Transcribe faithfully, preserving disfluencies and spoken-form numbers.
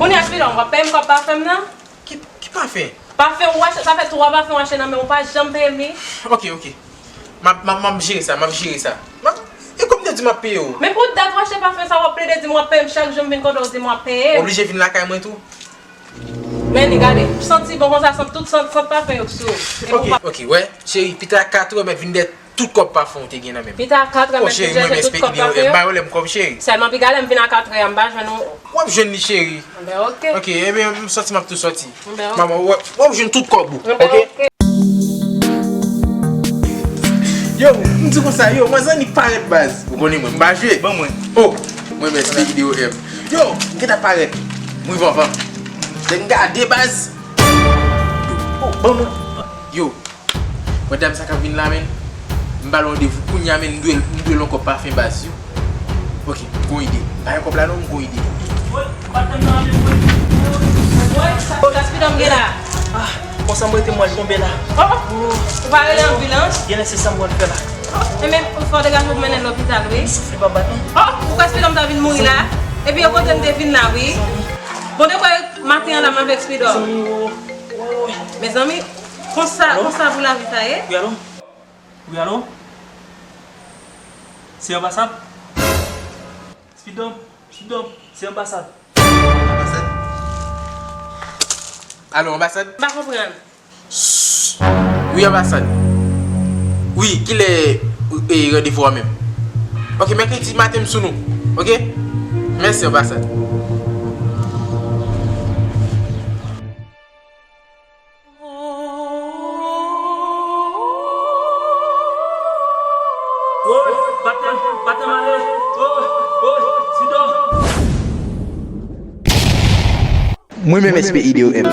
Kounye a, Spidò, w ap peye m kòb pafen m nan? Ki, ki pafen? Pafen w achte, sa fè twa pafen w achte nan men w, ou pa janm peye m li. Ok, ok. M ap, m ap, m ap jere sa, m ap jere sa. M ap, e kòm m te di m ap peye w. Men pou dat w achte pafen sa, w ap plede di m w ap peye m chak jou, m vin kote w di m w ap peye m. Oblije vin lakay mwen tou. Men li gade, m santi bon konsa, sant, tout sant, sant pafen yo k sou ou. Ok, ok, wè, cheri, pita katrè, mèt vin dèyè tout kòb pafen w te gen nan men m. Pita katrè, mèt vin chèche tout kòb pafen yo. M ba yo lè m kòb, cheri. Sèlman piga lè m vin a katrè a, m pa jwenn ou. W ap jwenn li, cheri. Enben, ok. Ok, ebyen, m sòti, m ap tou sòti. Enben, ok. Manman, w ap, w ap jwenn tout kòb ou, ok? Enben, ok. Yo, m di konsa, yo, manzè annik parèt, baz. Ou konnen mwen, m pa jwe. Ban mwen. Oh, mwen men se videyo M. Yo, m gentan parèt. M rive anvan. Lè m gade, baz. Oh, ban mwen. Yo, wè dam sa k ap vin la, menn. M ba l randevou kounye a, menn, m dwe, m dwe l yon kòb pafen, baz, yo. Ok, m gon ide. M pa gen kòb la non, m gon ide. Woy, patnè m nan randevou. Woy, sa, sa Spidò m gen la. Ah, konsa m rete m al tonbe la. Oh, ou pa rele anbilans? Genlè se sa m pral fè la. Oh, e men, fò w degaje w mennen l lopital, wi. M souf li pa bat non. Oh, ou kwè Spidò m ta vin mouri la? Epi yo pote m te vin la, wi. Bon, de kwè maten an la m avèk Spidò. Mezanmi, oh, oh, oh. Mezanmi, konsa, konsa pou lavi sa ye? Wi, alo? Wi, alo? Se anbasad? Spidò, Spidò, se anbasad. Anbasad? Alo, anbasad? M pa konprann. Wi, anbasad. Wi, kilè, e, randevou a menm? Ok, mèkredi maten m sou nou. Ok? Mèsi, anbasad. Woy, patnè m, patnè m ale. Woy, woy, Spidò. Mwen menm S P I D O M.